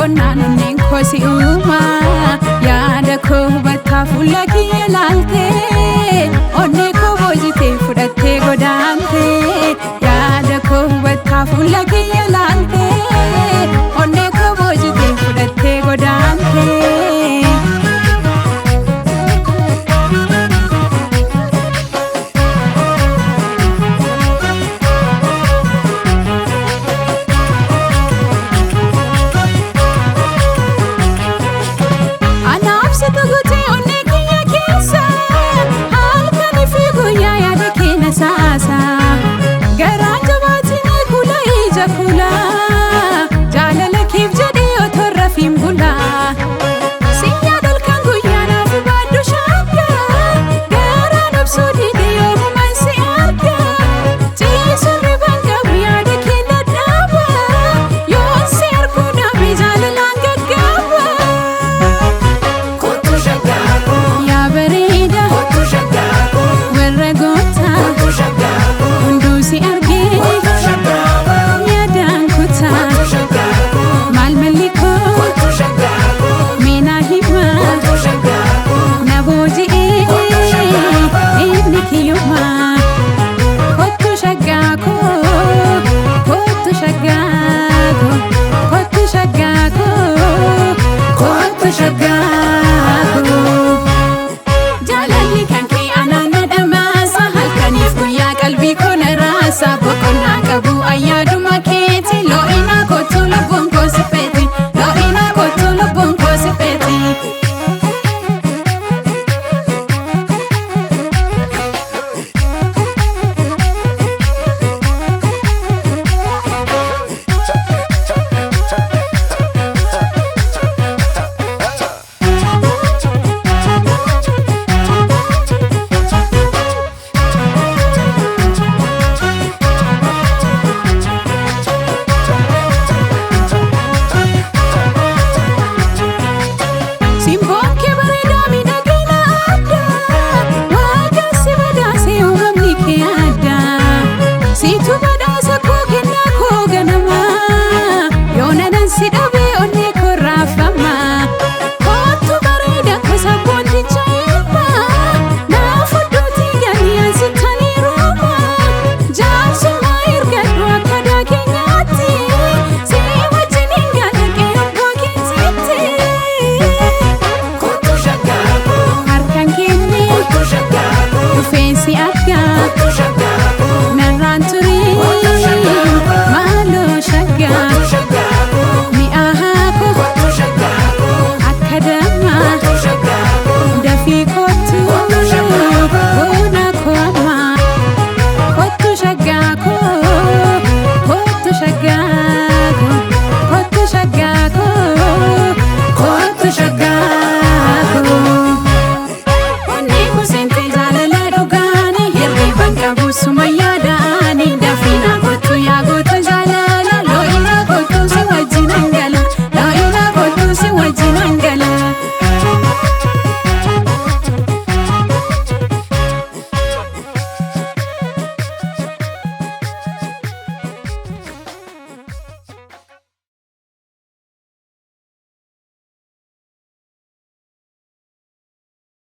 Boqonnaan onneen koo si uuma. Yaada koo hubattaa fuula kiyya laaltee, onnee koo boojitee fudhattee godaantee. Yaada koo hubattaa fuula kiyya laaltee, onnee koo boojitee fudhattee godaantee. Anaaf situ guutee onnee kiyya keessa, halkanii fi guyyaa yaada keenya saasa. Garaa jabaatiin kula ija kula, jaalala keef jedhee otoo rafiin bula. Sinyaa halkan guyyaa naaf baadhu shaakka, garaan obsuu dide yoomumaan si arga. Ciisuun ribaan qabu yaada keenya dhaaba, yoon si arguu dhabe jaalalaan gaggaaba. Kottu shaggaa koo, Yaa bareeda kottu shaggaa koo, warra gootaa, kottu shaggaa koo, hunduu si argee kottu shaggaa koo, yaadaan kutaa. Kottu shaggaa koo, Maal malli koo kottu shaggaa koo, meenaa himaa, kottu shaggaa koo, na booji'ee inni kiyyumaa. Kottu shaggaa koo, kottu shaggaa koo, kottu shaggaa koo, kottu shaggaa koo. Jaalalli kan kee anaan na dhamaasa, halkaniif guyyaa qalbii koo na raasa. Boqonnaa qabu ayyaaduma keeti, loo'inaa kottu lubbuun koo si feeti, loo'inaa kottu lubbuun koo si feeti. Simboon kee bareedaa miidhagina addaa, Waaqa si badhaase uumamni kee addaa. Siitu badhaasa koo kennaa koo ganamaa, yoona nan si dhabee onnee koo raafama. Kottu bareeda koo sabboonticha ilmaa, naaf hodhuutii galii ansitanii rooma. Jaarsummaa ergadhu akka daakeenyaatti, si wajjin hin galle abbaa keetiitti. Kottu shaggaa koo, Harkaan keenye kottu shaggaa koo, dhufeensi argaa, kottu shaggaa koo, narraan turee maaloo shaggaa, kottu shaggaa koo, mi'a haakoo kottu shaggaa koo, akka damma.